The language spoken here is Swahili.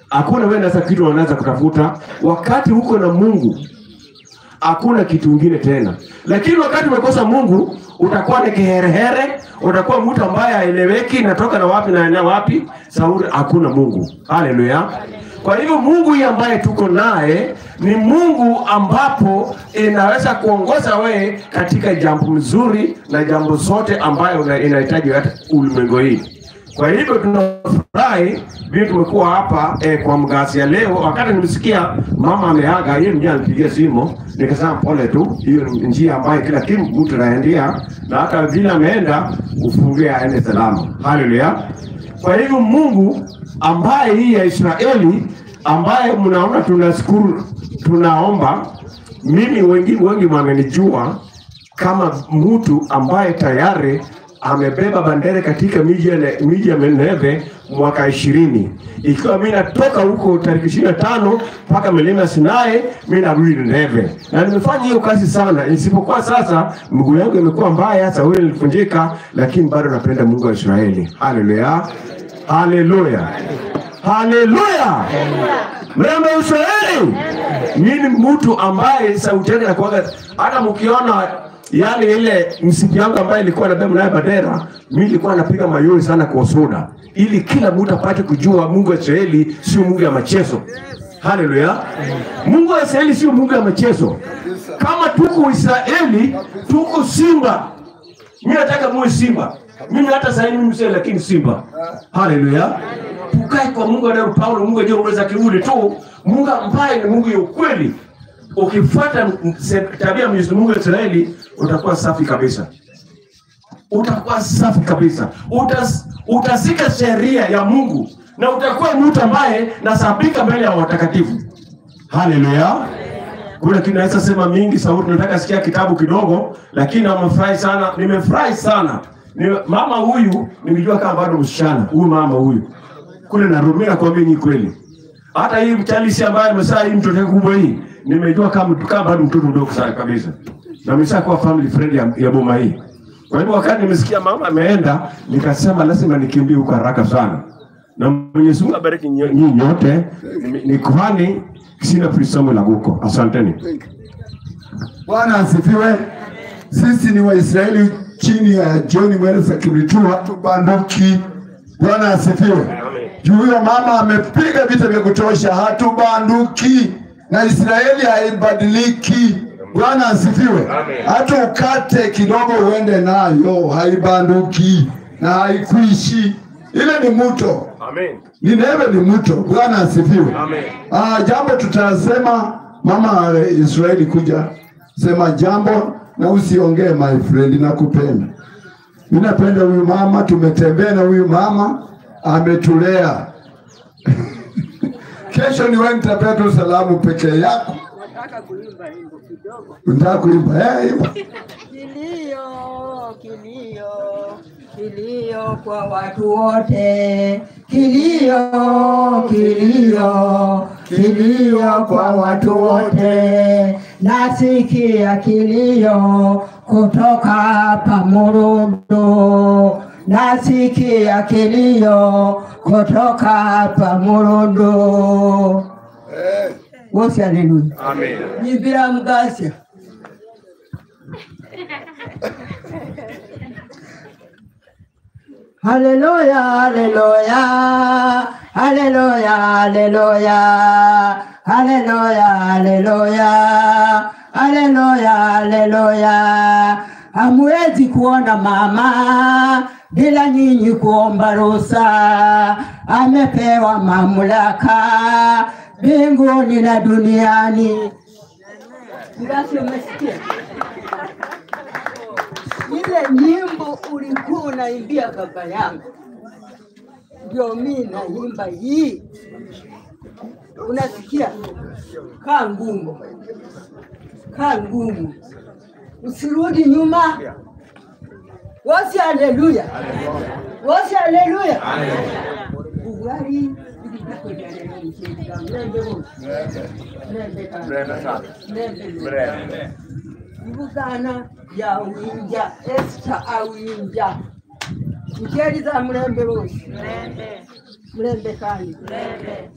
Hakuna wewe nasa kitu unaweza kutafuta. Wakati uko na Mungu hakuna kitu kingine tena. Lakini wakati umekosa Mungu utakuwa ni kiherehere, utakuwa mtu ambaye haeleweki, natoka na wapi na wapi, sauri hakuna Mungu. Haleluya. Kwa hivyo Mungu yeye ambaye tuko naye ni Mungu ambapo inaweza kuongoza wewe katika jambo mzuri na jambo zote ambayo inahitaji hata ulimwengu hii. Kwa hivyo tunafurahi vile tumekuwa hapa kwa mgazi ya leo. Wakati nimesikia mama ameaga, yeye ndiye alipigia simu, nikasema pole tu, hiyo ni njia ambayo kila kitu mtu anaendea, na hata vile ameenda ufungie aende salama. Haleluya. Kwa hivyo Mungu ambaye hii ya Israeli ambaye mnaona tunashukuru, tunaomba, mimi wengi wamenijua kama mtu ambaye tayari amebeba bendera katika miji ya Nineve mwaka 20. Ikiwa mimi natoka huko tarehe 25 mpaka milima Sinai, mimi narudi Nineve. Na nimefanya hiyo kazi sana. Isipokuwa sasa mguu yangu imekuwa mbaya, sasa wewe nilifunjika, lakini bado napenda Mungu wa Israeli. Haleluya. Haleluya. Haleluya. Mrembo Israeli. Mimi mtu ambaye sauti yake inakuwa, hata mkiona yani ile msipi yangu ambaye ilikuwa nabeba naye bendera, mimi nilikuwa napiga mayowe sana kwa soda ili kila mtu apate kujua Mungu wa Israeli sio Mungu ya machezo. Haleluya. Mungu wa Israeli sio Mungu ya machezo. Kama tuko Israeli, tuko simba. Mimi nataka muwe simba. Mimi hata sasa mimi msee lakini simba. Haleluya. Tukae kwa Mungu wa Paulo, Mungu ndiye unaweza kirudi tu, Mungu ambaye ni Mungu ya ukweli. Ukifuata tabia ya Mwenyezi Mungu wa Israeli utakuwa safi kabisa. Utakuwa safi kabisa. Utazika sheria ya Mungu na utakuwa mtu ambaye nasabika mbele ya watakatifu. Haleluya. Kuna kinaweza sema mingi sauti, nataka sikia kitabu kidogo, lakini nimefurahi sana, nimefurahi sana. Mama huyu nilijua kama bado msichana, huyu mama huyu. Kule Nairobi na kwa mimi kweli. Hata hii mchalisi ambaye amesaa hii mtoto kubwa hii, nimejua kama bado mtoto mdogo sana kabisa. Na nimeshakuwa family friend ya boma hii. Kwa hivyo wakati nimesikia mama ameenda, nikasema lazima nikimbie huko haraka sana. Na Mwenyezi Mungu abariki nyinyi nyote. Ni kuhani sina prisomo la guko. Asanteni. Bwana asifiwe. Sisi ni Waisraeli chini ya John Mweresa Kimritua, hatubanduki. Bwana asifiwe. Juu huyo mama amepiga vita vya kutosha, hatubanduki. Na Israeli haibadiliki. Bwana asifiwe. Hata ukate kidogo uende nayo, haibanduki na haikuishi. Ile ni mto. Amen. Nineve ni mto. Bwana asifiwe. Amen. Jambo tutasema mama Israeli kuja. Sema jambo na usiongee my friend, nakupenda. Mimi napenda huyu mama, tumetembea na huyu mama, ametulea. Kesho ni wewe nitapea tu salamu peke yako. Nataka kuimba wimbo kidogo. Unataka kuimba? Imba. Kilio, kilio, kilio kwa watu wote. Kilio, kilio, kilio kwa watu wote. Nasikia kilio kutoka Pamurundo. Nasikia kilio kutoka Pamurundo. Wote haleluya. Amen. Nibira mgasia. Haleluya, haleluya. Haleluya, haleluya. Haleluya, haleluya. Haleluya, haleluya. Hamwezi kuona mama bila nyinyi kuomba ruhusa. Amepewa mamlaka mbinguni na duniani. Ngasi umesikia? Ile nyimbo ulikuwa unaimbia baba yangu, ndio mimi naimba hii. Unasikia? Kaa ngumu. Kaa ngumu. Usirudi nyuma. Wote haleluya. Wote haleluya. Ugali Ibugana ya winja Esther awinja Mcheri za mlembe bose. Mlembe. Mlembe kani. Mlembe.